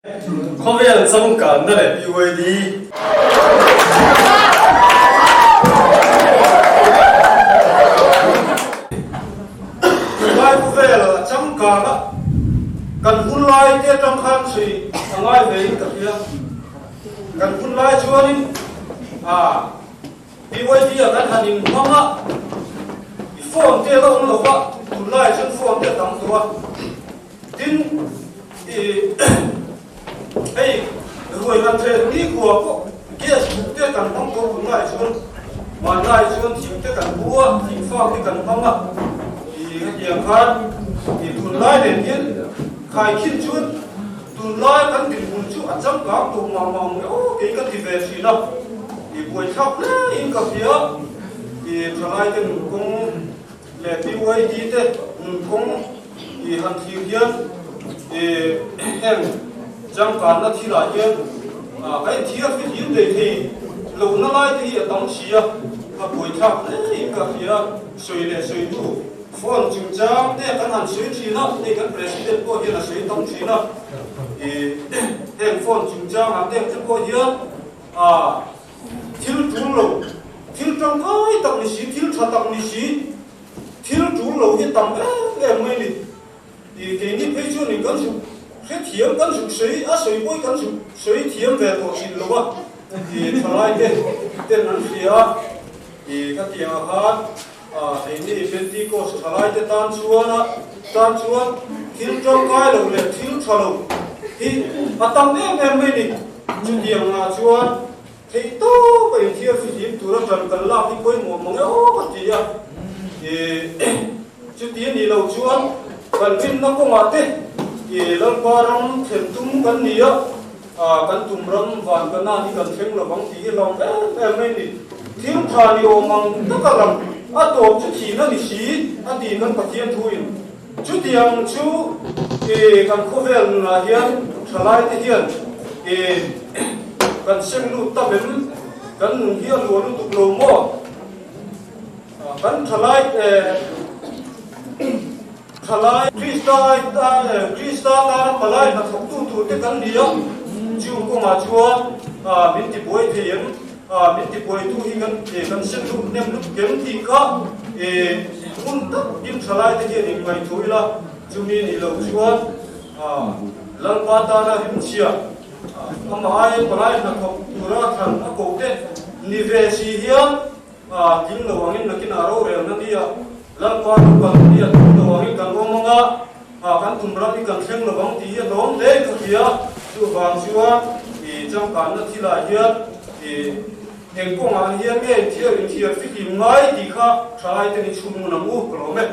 Khawvel changkanna leh BYD. Tunlai khawvel a changkan a, kan hun lai te atang khan chhui a ngai ve in ka hria. Kan hun lai chuanin BYD ah kan han inhmang a, i phone te la awm lo va, tunlai chuan phone te a tam tawh a. Tin, i hei ruai han thlen ni khua pawh gas buk te kan hmang tawh tunlai chuan hmanlai chuan thing te kan bu a, thing fak te kan hmang a, i hetiang khan i tunlai nen hian khaikhin chuan tunlai kan dinhmun chu a changkang tawh mah mah ang emaw kei ka ti ve thin a, i buaithlak hle in ka hria, i thalai te nunkawng leh BYD te nunkawng i han thlir hian i heng changkanna thilah hian ka inthiar hi hlim thei thei lohna lai te hi a tam si a, ka buaithlak hle in ka hria, sawi leh sawitu phone chungchang te kan han sawi thin a, hei kan President pawh hian a sawi tam thin a, i heng phone chungchangah te ang te pawh hian Thil tul lo, thil tangkai tak ni si, thil tha tak ni si, thil tul lo hi tam em em mai ni. I keini phei chuan in kan zuk hrethiam, kan zuk sawi, a sawi pawh hi kan zuk sawi thiam ve tawh thin lo a, i thalai te ten an hria a, i khatiang ah khan keini Pentecost thalai te tan chuan a tan chuan thil tangkai lo leh thil tha lo hi a tam em em mai ni. Chutiang ah chuan Theih tawp a inthiar fihlim tura ṭan kan lak hi pawimawh mang e aw ka ti a, chuti a nih loh chuan kan rinna kawngah te Lalpa ram thlen tum kan ni a, kan tum ram van ka nan hi kan thleng lo vang tih hi hlauh em em mai a ni. Thil tha ni awm ang taka lang a tawp chu thin a ni si a ti kan Pathian thuin. Chutiang chu kan khawvel nunah hian thalaite hian kan seng lut ta em? Kan nun hi a luah lutuk lo maw? Kan thalai thalai Krista Krista tana palai hnathawktu turte kan ni a, chung kawngah chuan min tibuai thei em? Min tibuaitu hi kan kan seng lut hnem lutuk em tih kha Hmun tak in thalai te hian in ngaihtuah ila, chumi nih loh chuan Lalpa tana rimchhia amah aia palai hnathawk tura thlan a koh te ni ve si hian tling lo angin nakinah rorelna nia Lalpa ram kal nia tling lo angin kan awm anga kan tum ram hi kan thleng lo ang tih hi a hlawm hle in ka hria. Chuvang chuan changkanna thilah hian Eng kawngah hian nge inthiar inthiar fihlim ngai tih kha thalai te ni chhun ngun ang u ka lawm e.